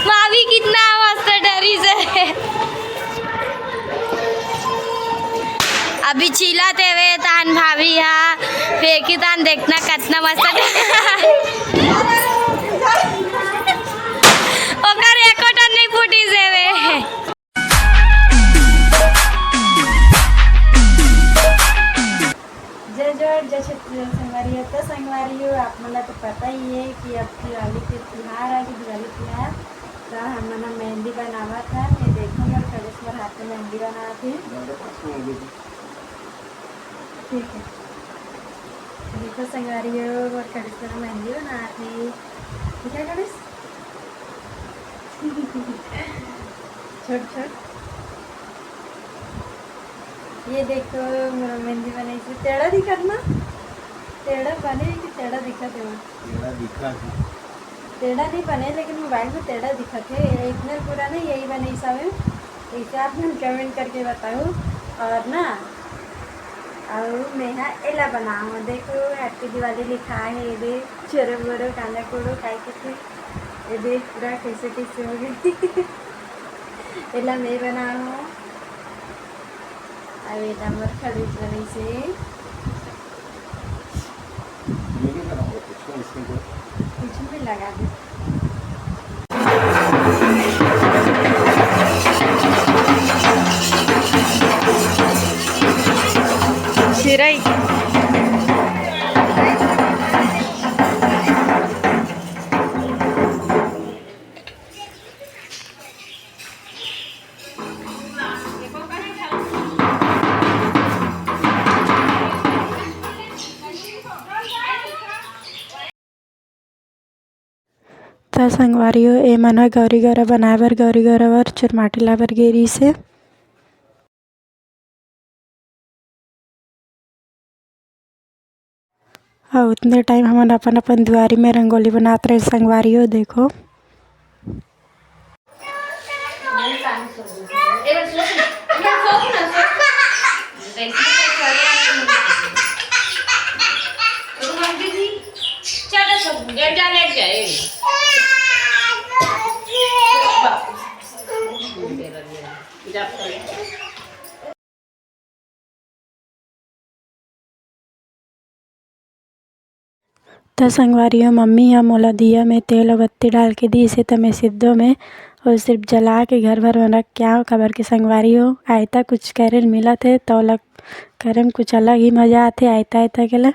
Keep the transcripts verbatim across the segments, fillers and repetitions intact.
भाभी कितना मस्त डरी से। अभी छीला तेवे तान भाभी हा, फेंकी तान देखना कितना मस्त डरी। ओकर एको ठन नहीं फूटी सेवे। जय जोहार, जय छत्तीसगढ़ संगवारी हो। तो संगवारी हो, आप मन ला तो पता ही है कि अब दिवाली के तिहार आ गए, दिवाली तिहार। तो हमन ह मेहंदी बनावत हन। ये देखो, मोर खड़ूस मोर हाथ में मेहंदी बनावत हे। ठीक है, देखो संगवारी हो, मोर खड़ूस मोर मेहंदी बनावत हे। ठीक है खड़ूस? छोट छोट। ये देखो, मोर मेहंदी बनाइस हे। टेढ़ा दिखत ना? टेढ़ा बने कि टेढ़ा दिखत हे? टेढ़ा दिखत हे। टेढ़ा नहीं बने, लेकिन मोबाइल में टेढ़ा दिखत हे। इतना पूरा नहीं, यही बनाइस हवे। इसे आप मन comment करके बताओ। और ना, अउ मेहा एला बनाओ। देखो, Happy Diwali लिखा हे। ये दे, चोरो बोरो, कांदा कोड़ो, काय कथे। ये दे, पूरा कैसे कैसे हो गई। एला मैं बनाओ। अउ एला मोर खड़ूस बनाइस हे। कुछ भी लगा दे। सिरई। त संगवारी हो, ए मन ह गौरी गौरा बनाए बर, गौरी गौरा बर चुरमाटी लाए बर गे रिहिस हे। अउ उतने टाइम हमन अपन अपन दुआरी में रंगोली बनात रहे संगवारी हो। देखो, त संगवारी हो, मम्मी ह मोला दिया में तेल अउ बत्ती डाल के दीस हे, त मैं सिद्धो में अउ सिर्फ जला के घर भर में रख के आंव, काबर के संगवारी हो, आयता कुछ करे ल मिलत हे, त ओला करे में कुछ अलग ही मजा आथे, आयता आयता के ला।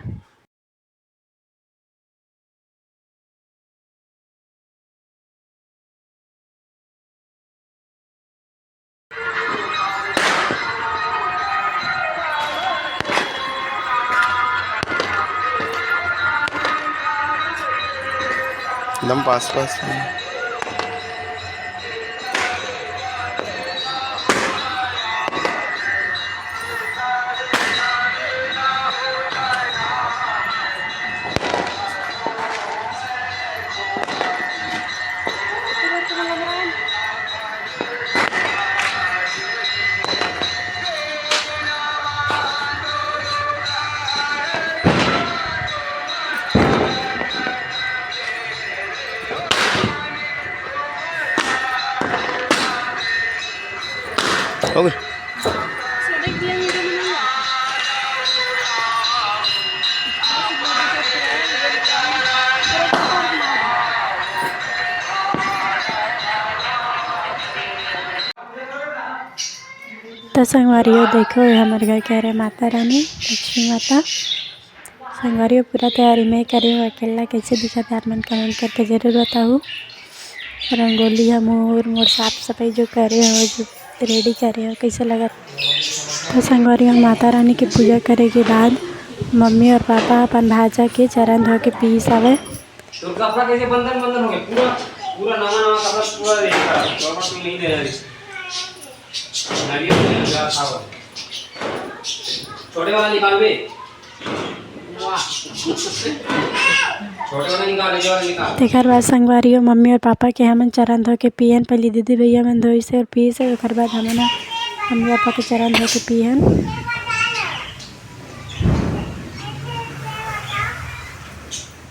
एकदम पास पास में। हो गए। त संगवारी हो, देखो, ये हमर घर के हरे माता रानी, लक्ष्मी माता। संगवारी हो, पूरा तैयारी मैं करे हूँ, अकेला कैसे दिखत हे, आप मन comment करके जरूर बताहू। रंगोली ह मोर, मोर साफ सफाई जो करे हो, जो ready करे हो, कैसे लगत? तो संगवारी हो, माता रानी के पूजा करे के बाद मम्मी और पापा अपन भांचा के चरण धो के पीस हवे। तोर कपड़ा कैसे बंधन बंधन हो गए? पूरा, पूरा नवा नवा कपड़ा पूरा रेडी करा। तो कपड़ा तू नहीं दे रहा है। नारियल नहीं लगा खाओ। छोटे वाला निकाल बे। वाह। छोटे वाला निकाल, ये वाला निकाल। तेकर बाद संगवारी हो, मम्मी और पापा के हमन चरण धो के पियन, पहली दीदी भैया मन धोइस हे और पीस हे, ओकर बाद हमन ह मम्मी पापा के चरण धो के पियन।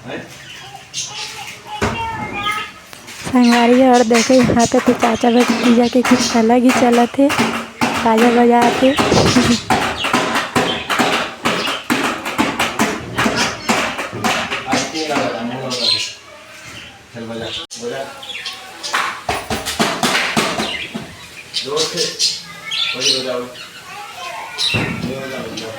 हैं? संगवारी हो, और देखो, यहाँ पे तो चाचा भतीजा के कुछ अलग ही चलत हे, बाजा बजात हे। चल बजा, बजा। जोर से। वही बजाओ। ये बजा, बजा।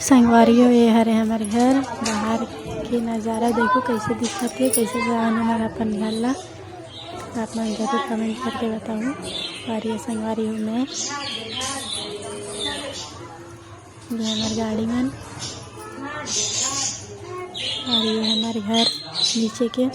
संगवारी हो, ये हरे हमर घर। बाहर के नज़ारा देखो, कैसे दिखत हे, कैसे सजाए हे हमर अपन घर ला। आप मन जरूर comment करके बताओ। और ये संगवारी हो, मैं, ये हमर गाड़ी मन, और ये हमर घर नीचे के।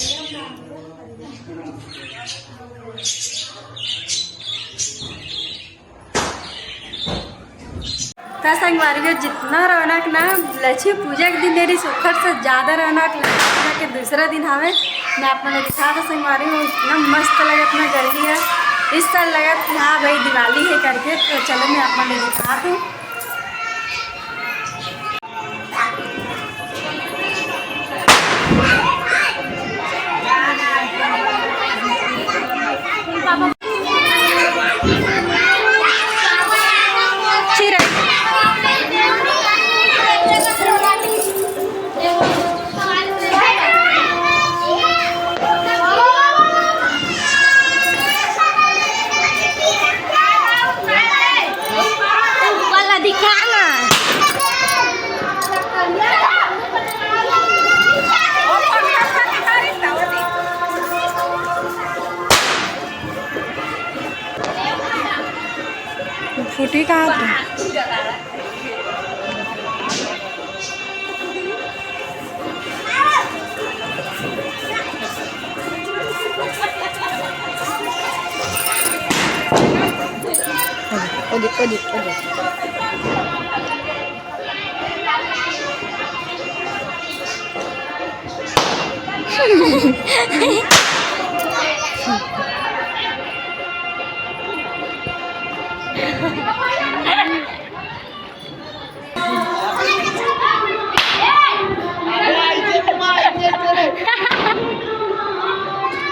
त संगवारी हो, जितना रौनक ना लक्ष्मी पूजा के दिन रहिस, ओखर से ज्यादा रौनक लक्ष्मी पूजा के दूसरा दिन हवे। मैं आप मन ल दिखात हों संगवारी हो, इतना मस्त लगत ना गली हे। इस साल लगत कि हाँ भाई, दिवाली हे करके। तो चलो, मैं आप मन ल दिखात हों। फूटी कहाँ थे? ओके, ओके, ओके।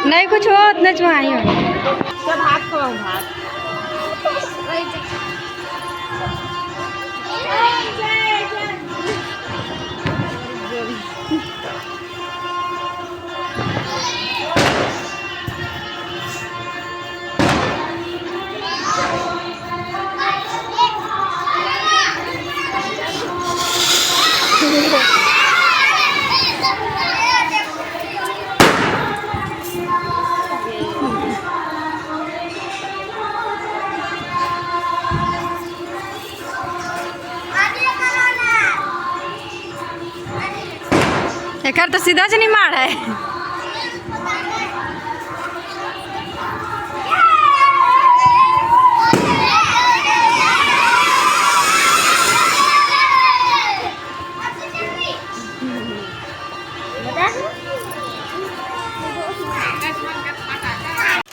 नहीं कुछ हो, उतने च वहाँ आई हो। सब हाथ खवाओ, हाथ। एकर तो सीधा से निमाड़ है।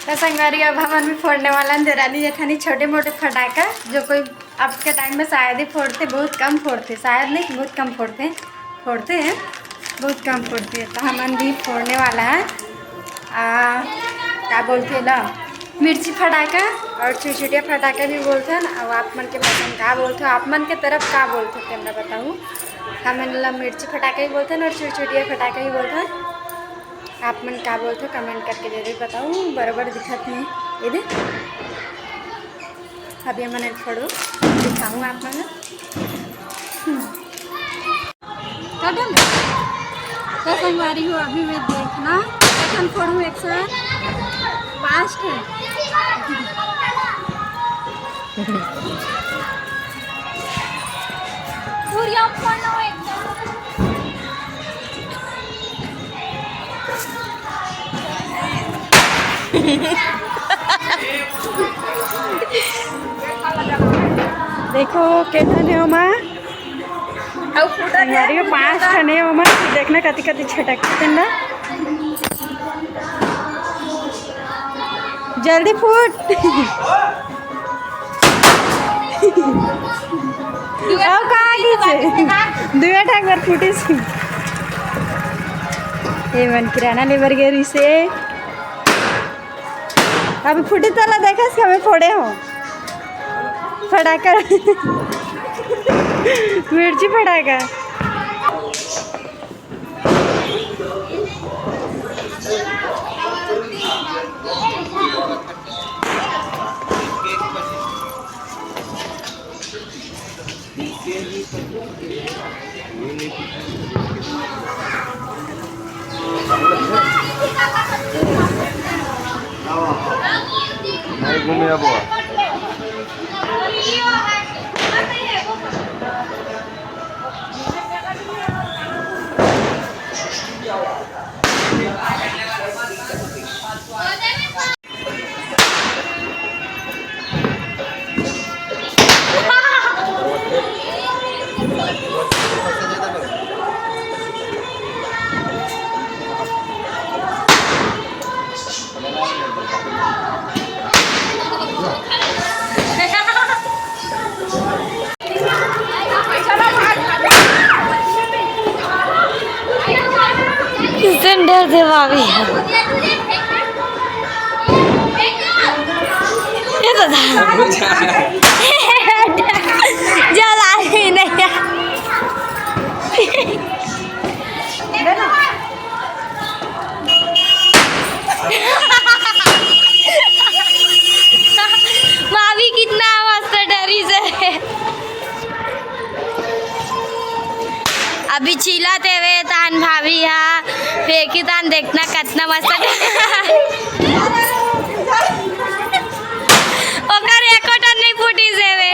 तो संगवारी, अब हमन भी फोड़ने वाला हैं देवरानी जेठानी छोटे मोटे फटाका, जो कोई अब के टाइम में शायद ही फोड़थे, बहुत कम फोड़थे, शायद नहीं, बहुत कम फोड़थे, फोड़थे हैं, बहुत कम फोड़थे। तो हमन भी फोड़ने वाला है, आ, का बोलथे ला, मिर्ची फटाका और छुरछुरिया फटाका भी बोलथन। अब आप मन के पसंद का बोलथे, आप मन के तरफ का बोलथे, तेमन ला बताहू। हमन ला मिर्ची फटाका ही बोलथन और छुरछुरिया फटाका ही बोलथन। आप मन का बोलथे, comment करके जरूर बताहू। बरोबर दिखत नहीं, ये दे। अभी हमन फोड़ो दिखाऊँ आप मन ला। हम्म। कटल। तो संगवारी हो, अभी मैं देखना, कटन फोड़ू एक साथ। पाँच ठे। पूरिया फोड़ना हो एकदम। देखो, केठन हे ओमा। अउ फूटत हे, संगवारी हो, फूटत पाँच हे। ठन हे ओमा। देखना, कति कति छटकथे तेन ला। जल्दी फूट। अउ कहाँ गिसे? दुए ठा एक बार फूटिस। ए मन किराना ले बर गे रिसे। अभी फूटी तला देखस कि हमें फोड़े हो। फटाका। मिर्ची फटाका। इससे डर दे भाभी। ये तो था। जला ही नहीं। भाभी कितना मस्त डरी से। अभी छीला तेवे तान भाभी हा फेंकी तान देखना कितना मस्त। ओकर एको ठन नहीं फूटी सेवे।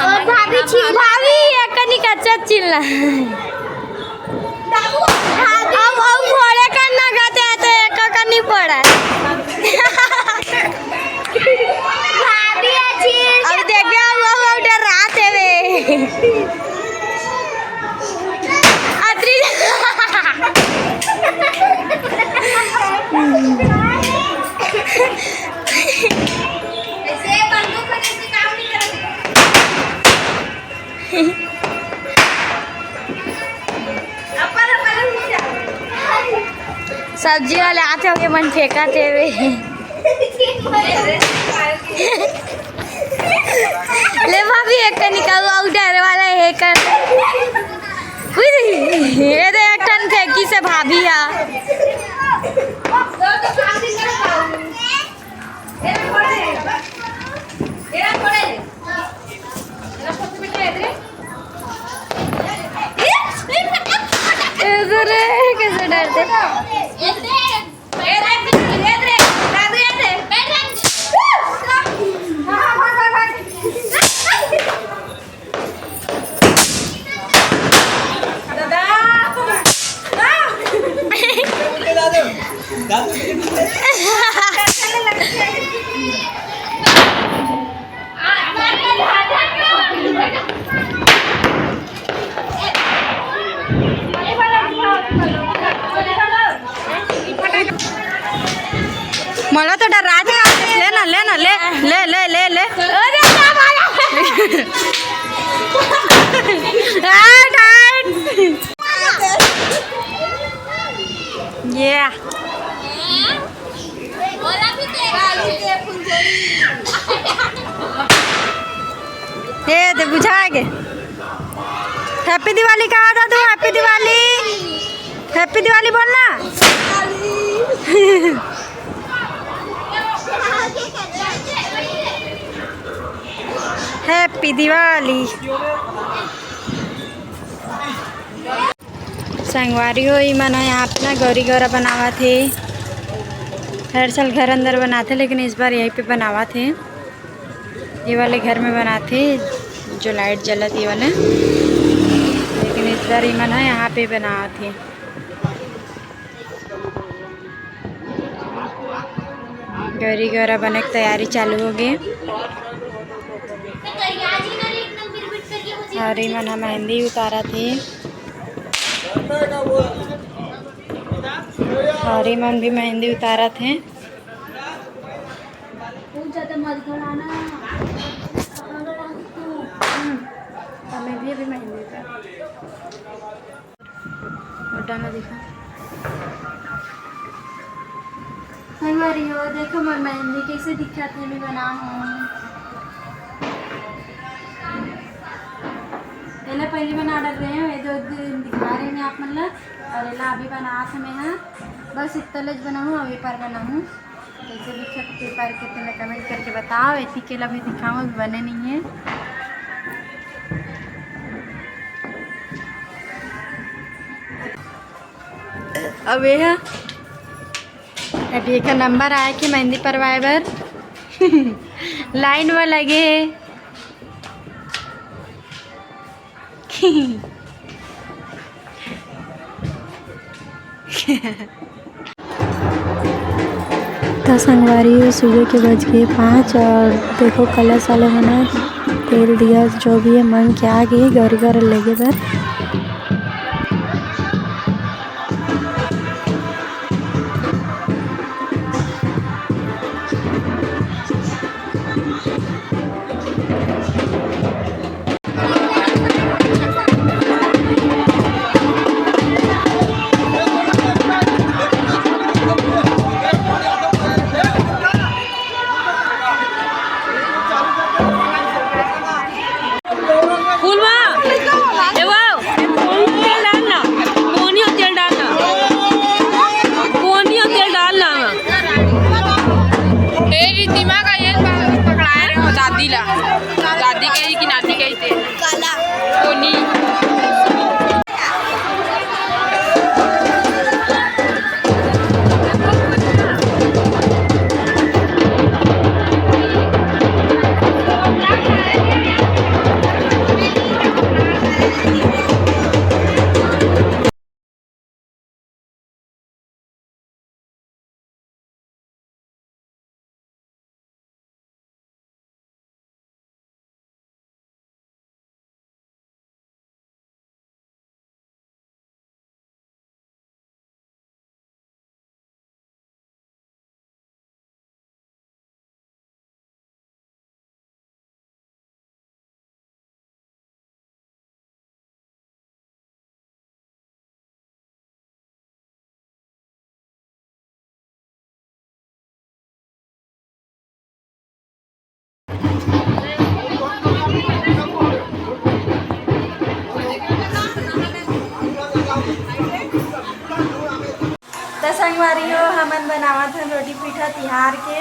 और भाभी छील भाभी एक कनी कच्चा चिल्ला। अब, अब फोड़े करना कहते हैं तो एक का नहीं पड़ा। भाभी अच्छी। अब देख, अब, अब, अब डराते वे। अतरी। ऐसे बंदूक में जैसे काम नहीं करेगा। सब्जी वाले आते होंगे, मन फेंका थे वे। ले भाभी, एक का निकालो, आउट डर वाला है कर। उई, ये तो एक टन फेंकी से भाभी हा। इधर है, कैसे डरते? मला तो डर रहा था। ले ना, ले ना, ले, ले, ले, ले, ले। अरे, क्या मारा? हट, हट। ये। ए, दे बुझा के। Happy Diwali कहा था तू? Happy Diwali। Happy Diwali बोलना। Happy Diwali। संगवारी हो, ई मन ह यहाँ पे ना गौरी गौरा बनावत हे। हर साल घर अंदर बनाथे, लेकिन इस बार यहीं पे बनावत हे। ये वाले घर में बनाथे, जो लाइट जलत, ये वाले। लेकिन इस बार ई मन ह यहाँ पे बनावत हे। गौरी गौरा बने के तैयारी चालू हो गे। और ई मन ह मेहंदी उतारत हे। और ये मन भी मेहंदी उतारत हे। बहुत ज्यादा मत घोलाना। हम्म, हमें भी अभी मेहंदी उतार। और डाला देखा। संगवारी हो, देखो मोर मेहंदी कैसे दिखत हे, मैं बना हूँ। एला पहले बना डर रहे हैं, ये दो दिन दिखा रहे हैं आप मन ला। और एला अभी बनात हे मैं हा, बस इतना लेज बनाऊँ, अभी पर बनाऊँ। कैसे दिखत हे पेपर के, तेला comment करके बताओ। एती के ला भी दिखाऊँ, अभी बने नहीं है। अब ये हा, अब ये का नंबर आए के मेहंदी परवाए बर लाइन में लगे हे। त संगवारी हो, सुबह के बज गए पाँच और देखो कलश वाले मन ह तेल दिया जो भी है मन के आ गए गौरी घर लेगे बर। फूलवा, ए वाओ, तेल डालना, कोनी हो तेल डालना, कोनी हो तेल डालना। ए रीतिमा का ये पकड़ाए रहे हो दादी ला, दादी कही कि नाती कही तेल। काला। कोनी। त संगवारी हो, हमन बनावत हन रोटी पीठा तिहार के।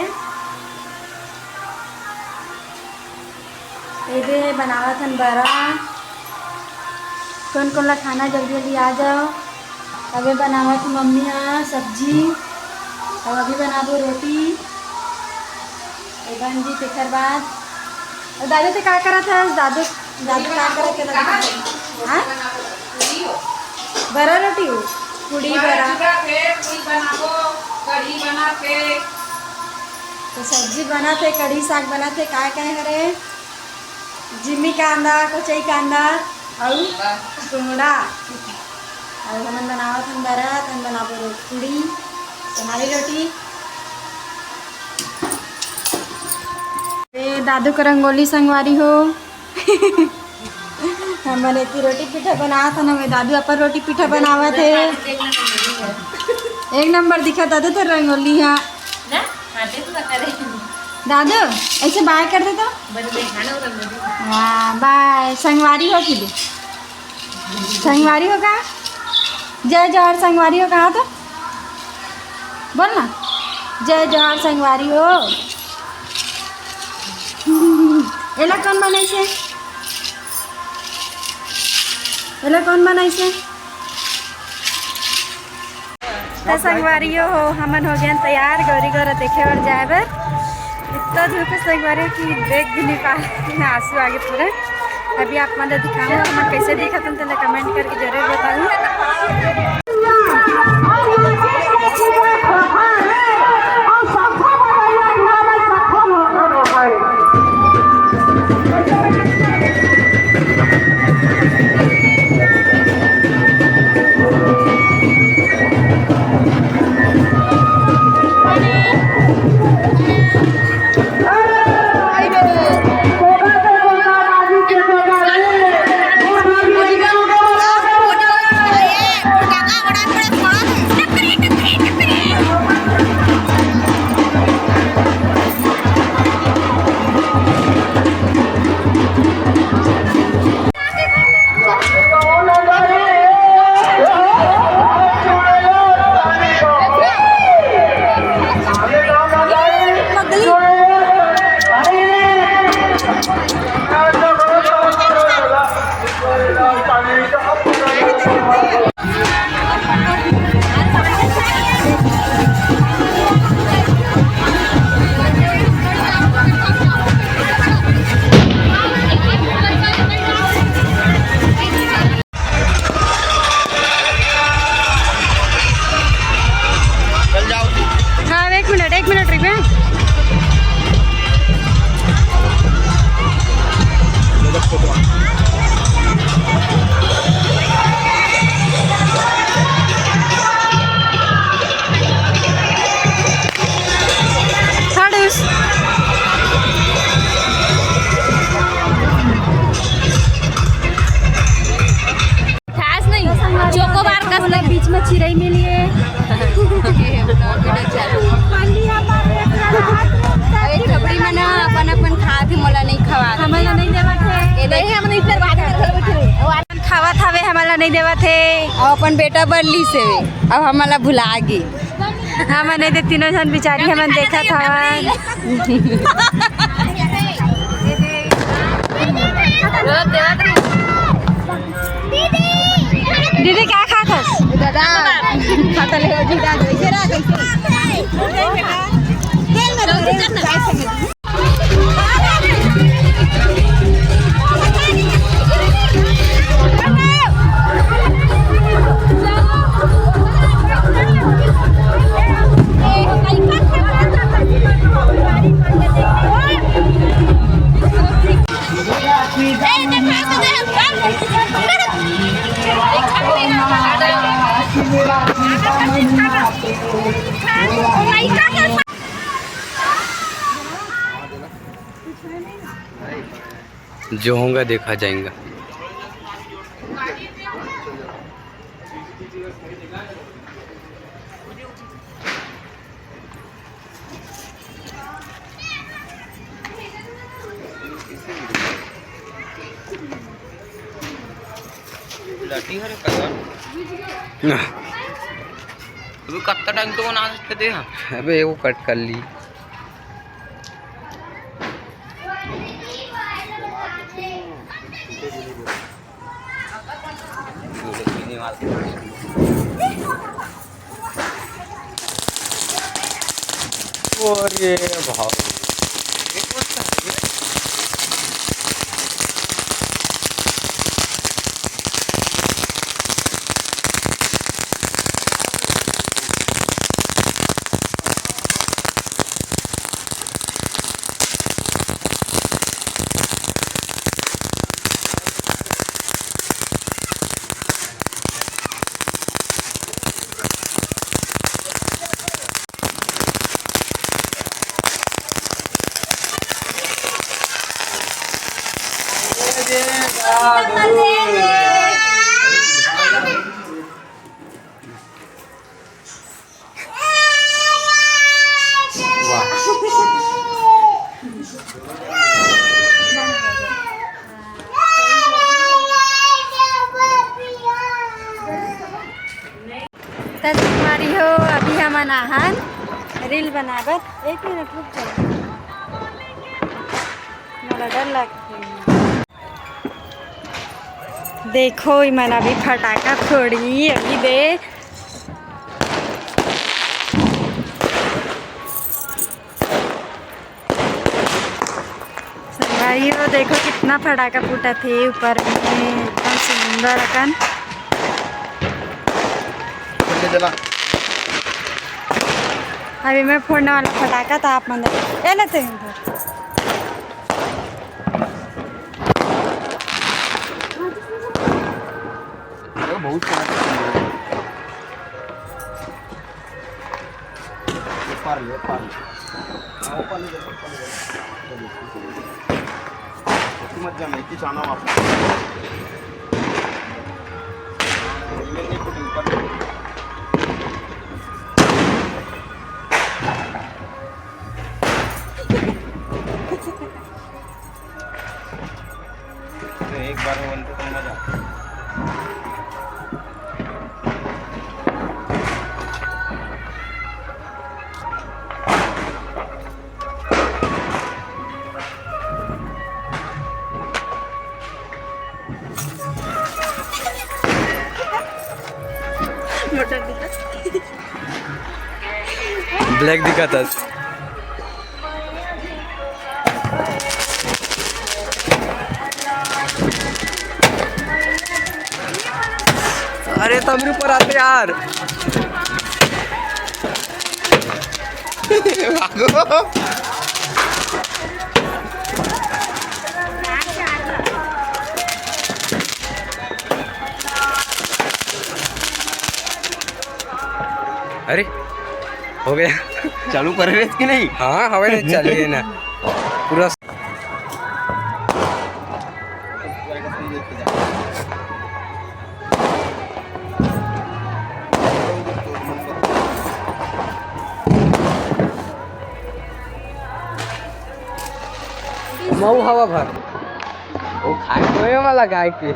एदे बनावत हन बरा। कोन कोन ला खाना, जल्दी जल्दी आ जाओ। अबे बनावत हे मम्मी ह सब्जी, अउ अभी बनाबो रोटी। ए बन जी, तेकर बाद। अउ दादू, ते का करत हस? दादू, दादू का करत हे? हाँ? बरा रोटी हो? पूड़ी बरा। पूड़ी बनाबो, कढ़ी बनाथे। तो सब्जी बनाथे, कढ़ी साग बनाथे, काय काय हरे? जिमी कांदा, कोचई कांदा अउ कुमड़ा। अउ हमन बनावत हन बरा, तहन बनाबो रो-, पूड़ी, सोनाली रोटी। ए दादू के रंगोली संगवारी हो। हमन एती रोटी पीठा बनावत हन, हमें दादू अपन रोटी पीठा बनावत हे। एक नंबर दिखत दादू तोर रंगोली हा। ना, हाथे तो करे। दादू, ऐसे बाय कर दे तो। बड़े बड़े खाना उधर में। वाह, बाय। संगवारी हो कि दे? संगवारी हो का? जय जोहार संगवारी हो कहा तो? बोल ना। जय जोहार संगवारी हो। एला कौन बनाइसे? एला कौन बनाइसे? त संगवारियो हो, हमन हो गेन तैयार गौरी गौरा देखे बर जाए बर। इतना धूप हे संगवारी कि देख भी नहीं पा रहे हैं, आंसू आगे पूरा। अभी आप मन ल दिखाऊँ, हमन कैसे दिखत हन, तेला comment करके जरूर बताऊँ। खास नहीं, चोकोबार कस नहीं। बीच में चिरई मिली है। अरे, खपड़ी में ना अपन अपन खात है, मोला नहीं खवा। हमला नहीं देवत है। ये नहीं, हम नहीं, फिर बाद में घर बैठे। खावत हवे, हमला नहीं देवत है। अब अपन बेटा बर ली से, अब हमला भुला गे। हमन ए दे तीनों झन बिचारी हमन देखत हवन। दीदी, का खात हस? दादा, खाता ले, जी, दादा, कैसे रहा, कैसे? तेल में धरे, चाय संगे। जो होगा देखा जाएगा। लटी हरे कलर। ना। अबे कत्ता टाइम तो बना सकते थे हम। अबे वो कट कर ली। अरे भाई। त संगवारी हो, अभी हमन आहन रील बनाबर। एक मिनट रुक जाओ, मोला डर लगथे। देखो, इमन अभी फटाका फोड़ी, अभी दे। संगवारी हो, देखो कितना फटाका फूटत हे ऊपर में, एकदम सुंदर अकन। अभी मैं फोड़ने वाला फटाका, तो आप मन ए लेते हैं इधर। अरे बहुत सारा। ये पार ले, पार ले। हाँ, ऊपर ले जा, ऊपर ले जा। चलो, ठीक है। तू मत जा, मैं कि जाना वापस। मैं नहीं कुछ ऊपर ले। तो एक बार में बनते तो मजा। मोटर दिखा। ब्लैक दिखाता। अरे, तमरी ऊपर आते यार। भागो। अरे, हो गया। चालू करे रहे कि नहीं? हाँ, हवे नहीं, चलिए ना। पूरा मऊ हवा भर। वो खाए कोई वाला गाय के।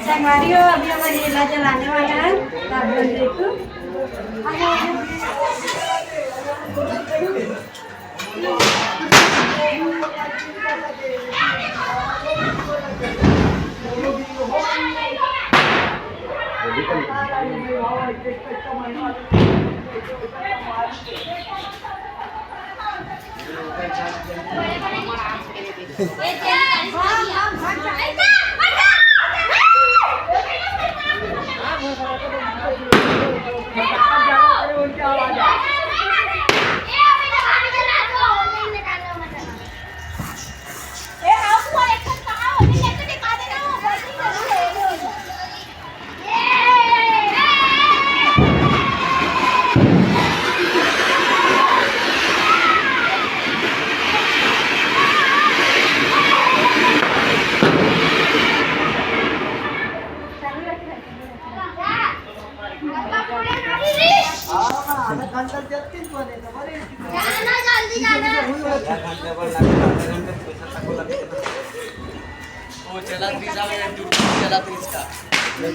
संगवारी हो, अभी हमर ये ला जलाने वाला है, तो आप लोग देखो।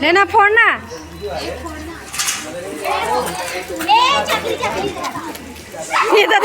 लेना फोड़ना। ये तो